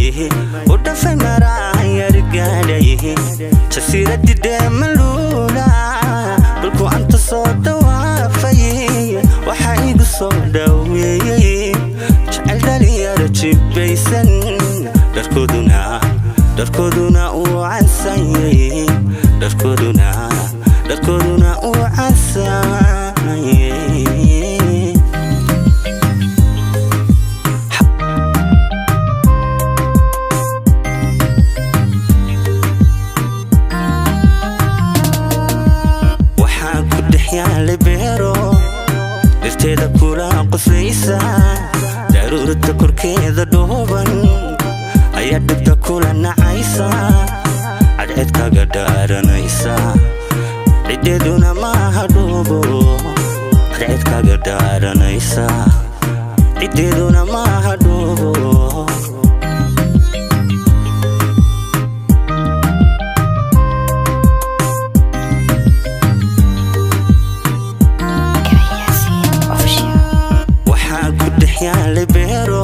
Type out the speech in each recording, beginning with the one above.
U dhafay maraan yargaadhay jasiiradi dheemaluula dhulku anta soo dawaafay. Waxaa igu soo dhaweeyey jecel dhalinyaro jibbaysan, dharkooduna uu casanyay, dharkooduna uu casanyay. Waxaa ku dhex yaalay beero dhirteeda kula qoslaysa, daruurta korkeeda dhuuban ayaa dhibta kula nacaysa, cadceed kaga dhaaranaysa, ciddeeduna maaha dhuubo. Cadceed kaga dhaaranaysa, ciddeeduna maaha dhuubo. Yasin Official. Waxaa ku dhex yaalay beero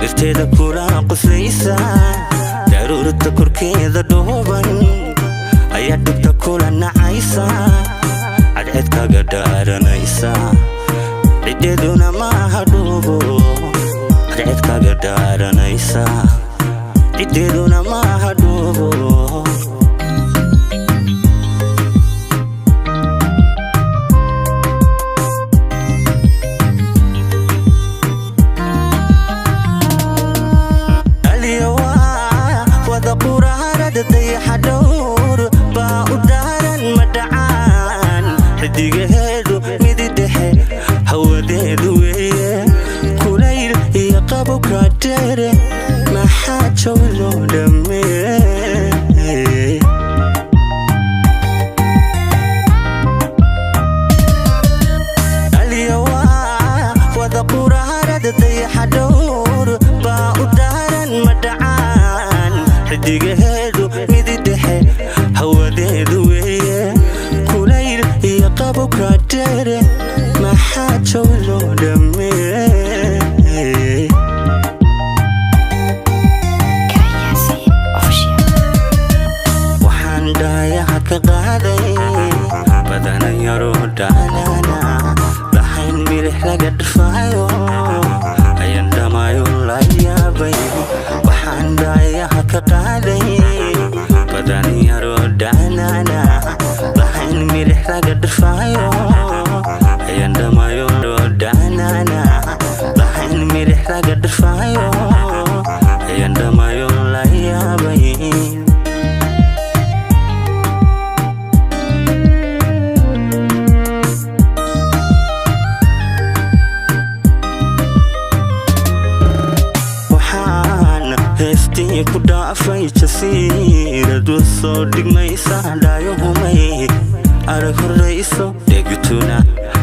dhirteeda kula qoslaysa, daruurta korkeeda dhuuban ayaa dhibta kula nacaysa, cadceed kaga dhaaranaysa, ciddeeduna maaha dhuubo. Cadceed kaga dhaaranaysa, ciddeeduna maaha dhuubo. Aliyawa wada quraarada dayaxa dhowr baa u daaran, ma dhacaan xidigaheedu midi dhexe hawadeedu weeye, kulayl iyo qabowka dheere maxaa jawi loo dhameeyey? Aliyawa wada quraarada dayaxa dhowr baa u daaran, ma dhacaan xidigaheedu midi dhexe hawadeedu weeye, kulayl iyo qabowka dheere maxaa jawi loo dhameeyey? Yasin Official. Waxaan dhaayaha ka qaaday badanan yaroo dhaanaana lahayn, milix laga dhafaayo ayaan dhamaayo la yaabay. Waxaan dhaayaha ka qaaday badan yaroo dhaanaana lahayn, milix laga dhafaayo ayaan dhamaayo dhaanaana lahayn, milix laga dhafaayo ayaan dhamaayo la yaabay. Waxaan heestii ku dhaafay jasiiradu soo dhigmaysa, dhaayuhumay arag horrayso dhegtuna.